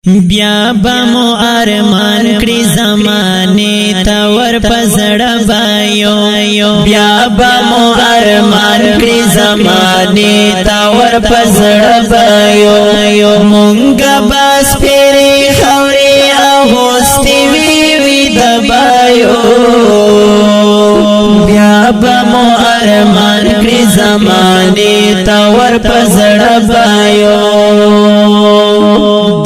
بیا به مو ارمان کړی زمانه ته ور پزړه بایو، بیا به مو ارمان کړی زمانه ته ور پزړه بایو. مونږ بس پیری خوري اغوستی وی وی دبایو، بیا به مو ارمان کړی زمانه ته ور پزړه بایو.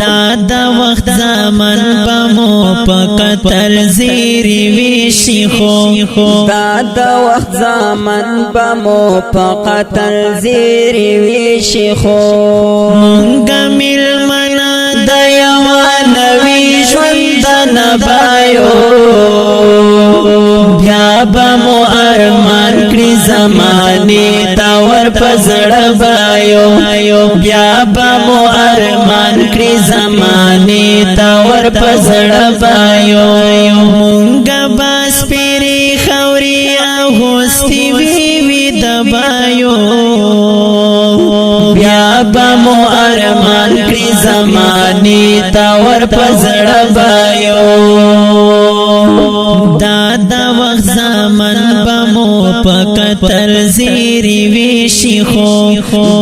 دا د وخت زمن به مو په قتل زیری ویشي خو، دا د وخت زمن به مو په قتل زیری ویشي خو، مونږ ملمنا د یو نوی ژوند نه بایو. بیا به مو ارمان کړی زمانه تا ور پزړه بایو، بیا به مو ارمان کړی زمانه تا ور پزړه بایو. مونږ بس پیری خوري اغوستی وی وی دبایو، بیا به مو ارمان کړی زمانه تا ور پزړه بایو. دا د وخت زمن به مو په قتل زیری ویشي خو،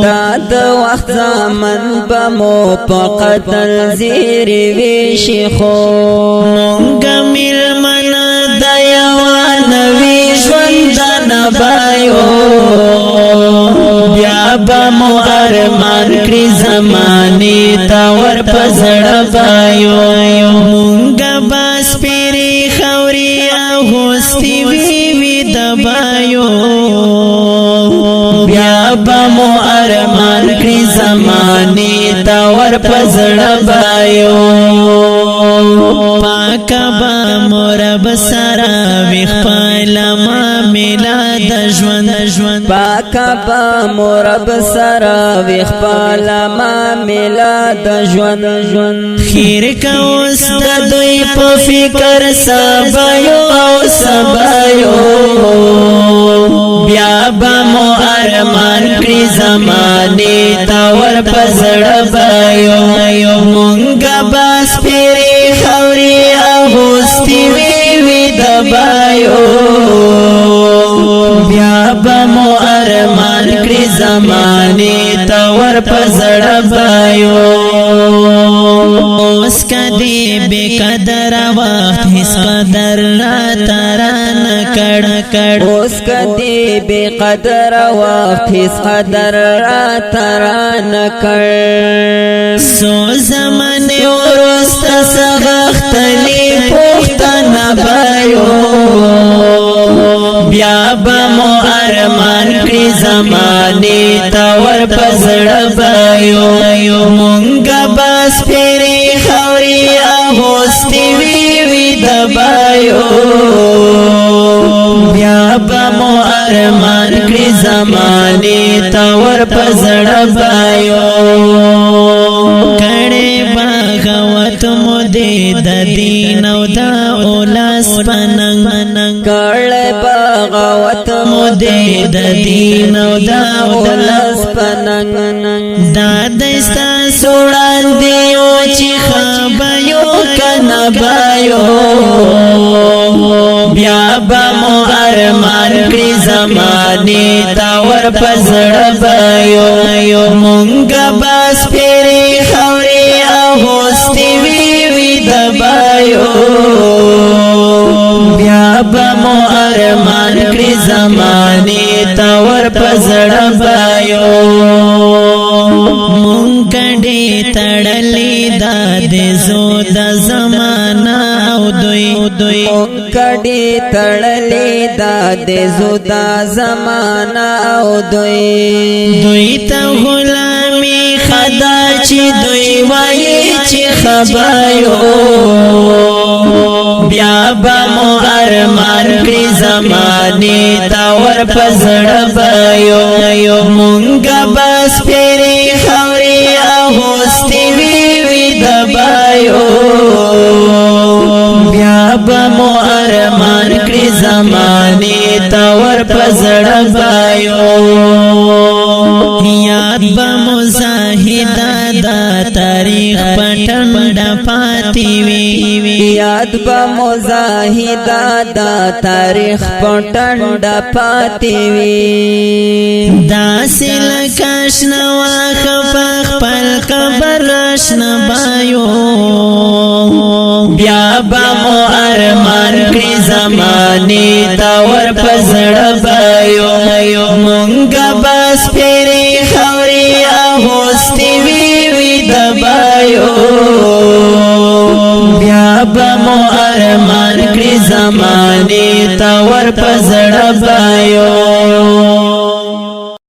دا د وخت زمن به مو په قتل زیری ویشي خو، مونږ ملمنا د یو نوی ژوند نه بایو. بیا به مو ارمان کړی زمانه تا ور پزړه بایو. مونږ بس پیری خوري اغوستی وی وی دبایو، بیا به مو ارمان کړی زمانه تا ور پزړه بایو. پاک با مورب سره وی خپل ما میلا د ژوند ژوند، پاک با مورب سره وی خپل ما میلا د ژوند ژوند. خیر کوس د دوی په فکر سبایو او سبایو، بیا به مو ارمان کړی زمانه تا ور پزړه بایو. مونږ بس پیری خوري اغوستی وی وی دبایو، بیا به مو ارمان کړی زمانه تا ور پزړه بایو. اوس کدی بے قدر وخت هیڅ قدر را تران کړ کړ، اوس کدی بے قدر وخت هیڅ قدر را تران کړ. سو زمانه ورست سغختلی پختنه بایو، بیا به مو ارمان کړی زمانه تا ور پزړه بایو. مونږ بس پیری خوري اغوستی وی وی دبایو، بیا به مو ارمان کړی زمانه تا ور پزړه بایو. کړي باغوت مو دې د دین او د اولاس پننګ، کړه بغاوت مو دې د دین او د اولاس پننګ. دا دستا سوړان دی او چې خبایو کنه بایو، بیا به مو ارمان کړی زمانه تا ور پزړه بایو. مونږ بس پیری خوري اغوستی وی وی دبایو، بیا به مو ارمان کړی زمانه تا ور پزړه بایو. مونږ کډې تړلې دا د زو د زمانہ او دوی دوی، کډې تړلې دا د زو د زمانہ او دوی دوی ته غلامی خدا چې دوی وایي چې خبایو، بیا به مو ارمان کړی زمانه تا ور پزړه بایو. مونږ بس پیری خوري اغوستی وی وی دبایو، بیا به مو ارمان کړی زمانه تا ور پزړه بایو. یاد به مزاهده دا تاریخ پټن ټنډه پاتې وي. یاد به مزاهدا دا تاریخ په ټنډه پاتې وي. داسې لکه شنه واښه په خپل قبر راشنه بایو، بیا به مو ارمان کړي زمانې ته ور په زړه بایو. مونږه بس پیرې خوري اغوستې وي وي د بایو، بیا به مو ارمان کړي زمانې ته ور په زړه بایو.